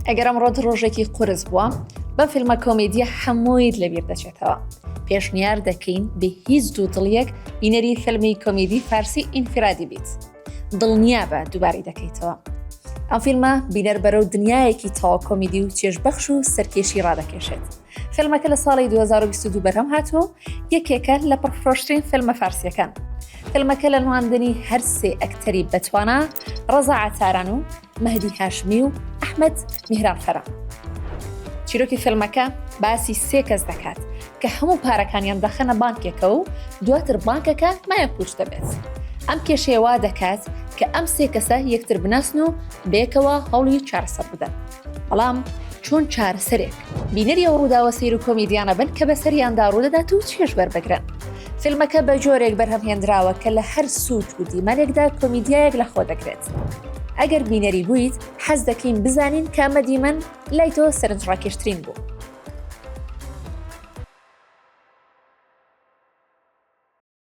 ئەگەر ئەمڕۆت ڕۆژێکی قورس بووە، بەم فیلمە کۆمیدیە هەموویت لەبیر دەچێتەوە. پێشنیار دەکەین بێ هیچ دوودڵیەک بینەری فیلمی کۆمیدی فارسی ئینفرادی بیت. دڵنیابە دووبارەی دەکەیتەوە. ئەم فیلمە بینەر بەرەو دنیایەکی تەواو کۆمیدی و چێژبەخش و سەرکێشی ڕادەکێشێت. فیلمەکە لە ساڵی 2022 بەرهەم هاتووە و یەکێکە لە پڕفرۆشترین فیلمە فارسیەکان. فیلمەکە لە نواندنی هەر سێ ئەکتەری بەتوانا ڕەزا عەتاران و مەهدی هاشمی و ئەحمەد میهران فەرا. چیرۆکی فیلمەکە باسی سێ کەس دەکات کە هەموو پارەکانیان دەخەنە بانکێکە و دواتر بانکەکە مایەپووچ دەبێت. ئەم کێشەیە وا دەکات کە ئەم سێ کەسە یەکتر بناسن و بەیەکەوە هەوڵی چارەسەر بدەن. بەڵام چۆن چارەسەرێک؟ بینەری ئەو ڕووداوە سەیر و کۆمیدیانە بن کە بەسەریاندا ڕوودەدات و چێژ وەربگرن. فیلمەکە بە جۆرێک بەرهەم هێنراوە کە لە هەر سوچ و دیمەنێکدا کۆمیدیایەک لە خۆ دەگرێت. ئەگەر بینەری بوویت، حەز دەکەین بزانین کامە دیمەن لای تۆ سەرنجڕاکێشترین بوو.